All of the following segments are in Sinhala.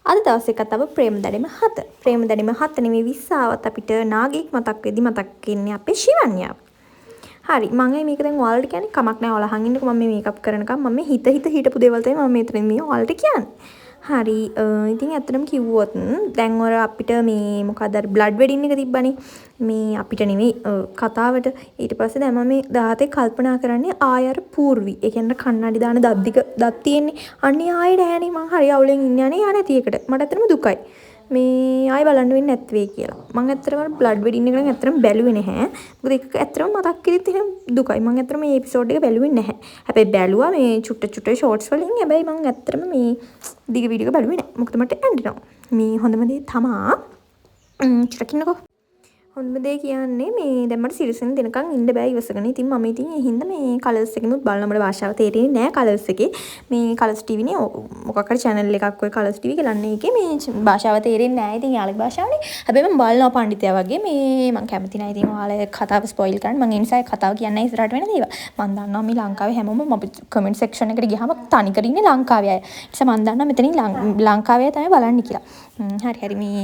අද දවසේ කතාව ප්‍රේම දැඩිම 7. ප්‍රේම දැඩිම 7 නෙමෙයි 20 ආවත් අපිට නාගයෙක් මතක් වෙද්දි මතක් වෙන්නේ අපේ ශිවන්‍යාව. හරි, මං ඇයි මේක දැන් ඔයාලට කියන්නේ? කමක් නෑ, ඔයාලා අහන් ඉන්නකෝ. මම මේ මේකප් කරනකම් මම මේ හිත හිත හිටපු දේවල් තමයි මම මෙතන මේ ඔයාලට කියන්නේ. හරි, ඉතින් ඇත්තටම කිව්වොත් දැන් ඔය අපිට මේ මොකද්ද අර බ්ලඩ් වෙඩින් එක තිබ්බනේ. මේ අපිට නෙමෙයි, කතාවට. ඊට පස්සේ දැන් මම මේ 17 කල්පනා කරන්නේ ආය අර පූර්වි. ඒ කියන්නේ කන්නඩි දාන දත් දිග දත් තියෙන්නේ. අනේ ආයේ නෑනේ, මං හරි අවුලෙන් ඉන්නේ අනේ යා නැති එකට. මට ඇත්තටම දුකයි. මේ ආයෙ බලන්න වෙන්නේ නැති වෙයි කියලා. මං ඇත්තටම අර බ්ලඩ් වෙඩින් එක නම් ඇත්තටම බැලුවේ නැහැ. මොකද ඒක ඇත්තටම මතක් වෙද්දිත් එහෙම දුකයි. මං ඇත්තටම මේ එපිසෝඩ් එක බැලුවේ නැහැ. හැබැයි බැලුවා මේ චුට්ට චුට්ට ෂෝට්ස් වලින්. හැබැයි මං ඇත්තටම මේ දිග වීඩියෝ එක බැලුවේ නැහැ. මොකද මට ඇඬෙනවා. මේ හොඳම දේ තමා, චුට්ටක් ඉන්නකෝ. හොඳම දේ කියන්නේ මේ දැන් මට සිරිසෙන් දෙනකන් ඉන්න බෑ ඉවසගෙන. ඉතින් මම ඉතින් ඒ හින්දා මේ කලර්ස් එකෙනුත් බලනවා. මට භාෂාව තේරෙන්නේ නෑ කලර්ස් එකේ. මේ කලර්ස් ටීවී නේ මොකක් හරි චැනල් එකක් ඔය කලර්ස් ටීවී කියලා. අන්න ඒකේ මේ භාෂාව තේරෙන්නේ නෑ. ඉතින් යාළුවෙක් භාෂාවනේ. හැබැයි මම බලනවා පණ්ඩිතයා වගේ. මේ මං කැමති නෑ ඉතින් ඔයාලා කතාව ස්පොයිල් කරන්න. මං ඒ නිසා ඒ කතාව කියන්නේ නෑ ඉස්සරහට වෙන දේවල්. මං දන්නවා මේ ලංකාවේ හැමෝම මම කමෙන්ට් සෙක්ෂන් එකට ගියාම තනිකර ඉන්නේ ලංකාවේ අය. ඒ නිසා මං දන්නවා මෙතනින් ලංකාවේ අය තමයි බලන්නේ කියලා. හරි හරි, මේ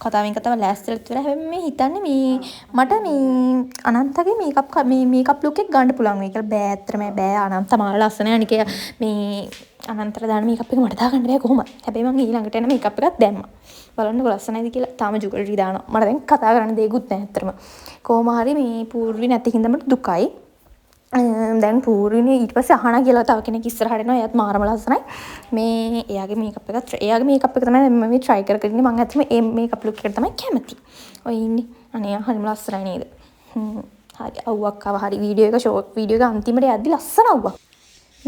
කතාවෙන් කතාව ලෑස්තිලත් වෙලා. හැබැයි මේ හිතන්නේ මේ මට මේ අනන්තගේ මේකප් මේ මේකප් ලුක් එක ගන්න පුළුවන් වෙයි කියලා. බෑ, ඇත්තටම බෑ. අනන්ත මාර ලස්සනයි. අනික මේ අනන්තට දාන මේකප් එක මට දාගන්න බෑ කොහොමද. හැබැයි මං ඊළඟට එන මේකප් එකක් දැම්මා. බලන්නකෝ ලස්සනයිද කියලා. තාම ජුවලරි දානවා. මට දැන් කතා කරන්න දෙයක්වත් නෑ ඇත්තටම. කොහොම හරි මේ පූර්වි නැති හින්දා මට දුකයි. දැන් පූර්විනේ ඊට පස්සේ අහනා කියලා තව කෙනෙක් ඉස්සරහට එනවා. එයාත් මාරම ලස්සනයි. මේ එයාගේ මේකප් එකත් එයාගේ මේකප් එක තමයි දැන් මම මේ ට්‍රයි කර කර ඉන්නේ. මං ඇත්තටම ඒ මේකප් ලුක් එකට තමයි කැමති. ඔය ඉන්නේ. අනේ හරිම ලස්සනයි නේද? හරි, අවුවක් ආවා. හරි, වීඩියෝ එක ෂෝට් වීඩියෝ එක අන්තිමට යද්දි ලස්සන අවුවක්.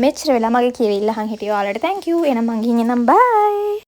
මෙච්චර වෙලා මගේ කියවිල්ල අහන් හිටිය ඔයාලට thank you. එහෙනම් මං ගිහින් එන්නම්, බයි.